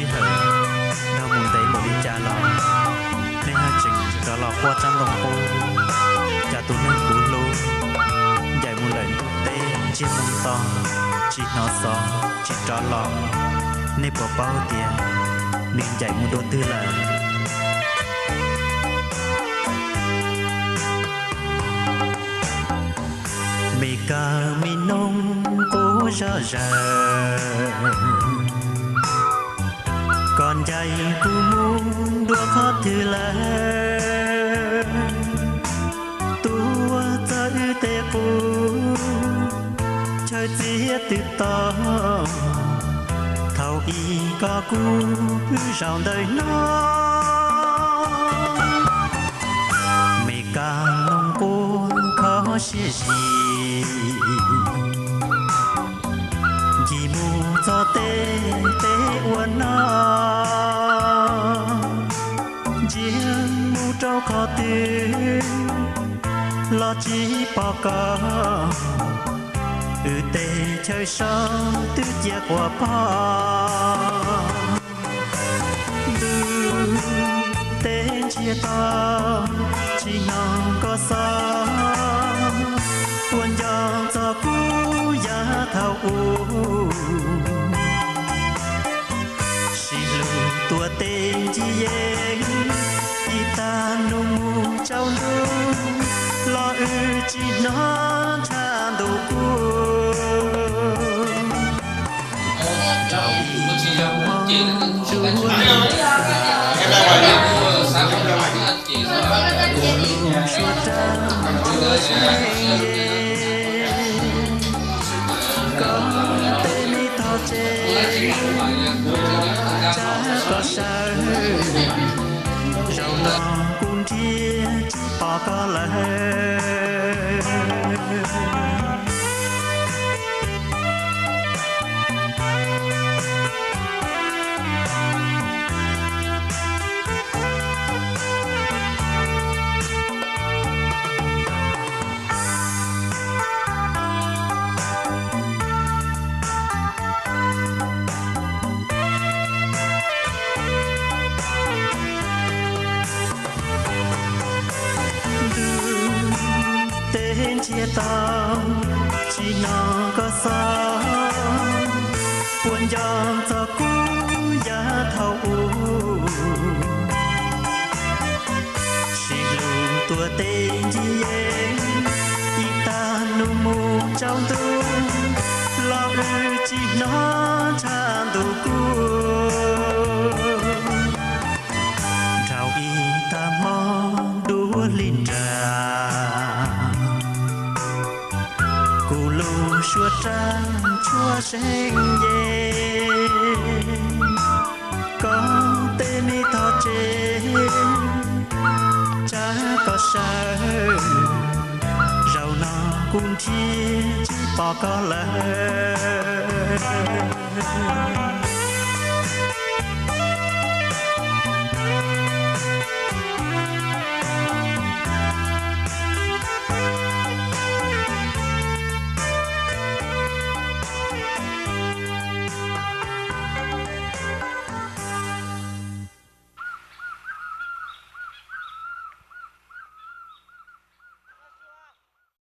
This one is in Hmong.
sij hawm dhau mus ntev npaum li cas los nej haj tseem rov los quaj rab npoo qub. Cas tus neeg kuv hlub ncaim mus lawm ntuj teb ntsiag moo to, tsis hnov xov tsis rov los, nej puas paub tias nws ncaim mus dua twg lawm? Me kab me noog qub zog zaws, koj ncaim kuv mus dua qhov twg lawm? Tuaj txog wb tej qub, chaw txias twb to, thaum ub koj kuj pw zaum ntawm no. Me kab noog qub kho siab zim, ncig mus txog tej teb ua noj, ntsia mus rau qhov twg los tsis pom koj, wb tej chaw so twb cia quas pog. Ntuj teb ntsiag to, tsis hnov koj xov, puas nco txog kuv yav thaum ub? Sib hlub tuav tes ncig yees, ib tag nus mus tsaus ntuj, los wb tsis hnov ntshav ntuj kuj. Rau ib tag hmo ntuj lig, suav rab tsuas seev ye, koj tej me tog tsev, tsam koj sawv, zaum no kuv nrhiav tsis pom koj lawm. Ntuj teb ntsiag to, tsis hnov koj xov, puas nco txog kuv yav thaum ub? Sib hlub tuav tes ncig yees, ib tag nus mus tsaus ntuj, los wb tsis hnov ntshav ntuj kuj. Rau ib tag hmo ntuj lig nra, kuv lub suav rab tsuas seev ye, koj tej me tog tsev, tsam koj sawv, zaum no kuv nrhiav tsis pom koj lawm.